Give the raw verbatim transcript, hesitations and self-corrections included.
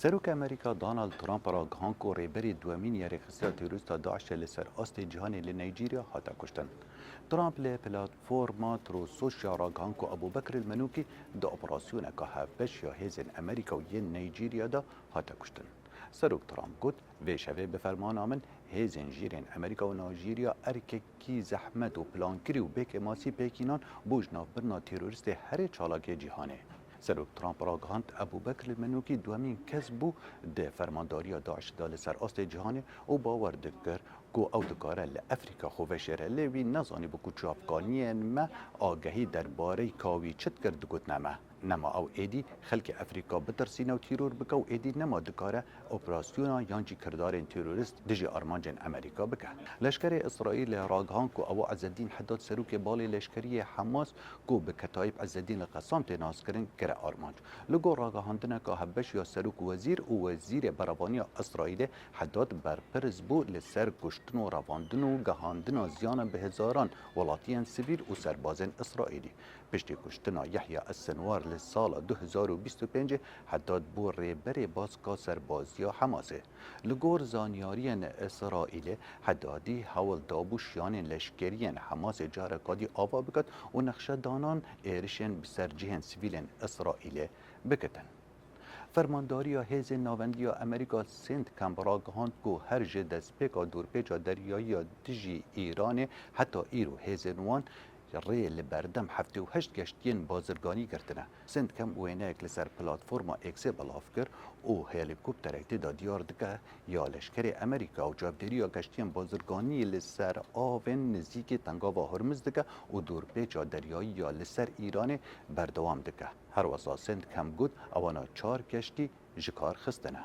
Serokê Amerîka Donald Trump ragihand ku rêberê duwemîn ya rêxistiya terorîsta DAIŞ'ê li ser astê cîhanê li Nîjerya hate kuştin. Trump li platforma Truth Social ragihand ku Ebûbekir el-Menûkî di operasyoneka hevbeş ya hêzên Amerîka û yên Nîjerya de hate kuştin. Serok Trump got, Vê şevê bi fermana min hêzên jêrên Amerîka û Nîjerya erkekî zehmet û plankirî û bêkêmasî pêk înan bo ji navbirina terorîstê herê çalakê cîhanê. Serok Trump ragihand, Ebûbekir el-Menûkî duhemîn kes bû di fermandariya DAIŞ de li ser astê cîhanê û bawer dikir ku ew dikare li Efrîka xwe veşêre, lê wî nezanîbû ku çavkaniyên me agehî derbareyî ka wî çi dikir digotine me. Nema ew êdî xelkê Efrîka bitirsîne û tîror bike û êdî nema dikare operasyona yan jî kirdarên terorîst dijî armancên Amerîka bike. Leşkerê Îsraîlê ragihand ku Abu Ezzedîn Hedad, serokê balê leşkerî yê Hamas ku bi Ketayîb Ezzedîn el-Qessam tê naskirin, kire armanc. Li gor ragihandineka hevbeş ya serok wezîr û wezîrê berevaniya Îsraîlê, Hedad berpirs bû li ser kuştin û revandin û gehandina ziyana bi hezaran welatiyên sivîl û serbazên Îsraîlî. Piştî kuştina Yehya Es-Sinwar li sala du hezar û bîst û pêncê, Hedad bû rêberê baska serbaziya Hamasê. Li gor zanyariyên Îsraîlê, Hedadî hewl dabû şiyanên leşkerî yên Hamasê careka dî ava biket û nexşedanan êrişên bi ser cihên sivîlên Îsraîlê bikitin. Fermandariya Hêzên Navendî ya Amerîka, CENTCOM, ragihand ku her ji destpêka dorpêça deryayî ya dijî Îranê heta îro hêzên wan rê li berdem heftê û heşt geştiyên bazirganî girtine. CENTCOM wêneyek li ser platforma X-ê belav kir û helîkopterek tê de diyar dike ya leşkerê Amerîka û çavdêriya geştiyên bazirganî li ser avên nizîkî Tengava Hormuz dike û dorpêça deryayî ya li ser Îranê berdewam dike. Herwesa CENTCOM got, ewana çar geştî ji kar xistine.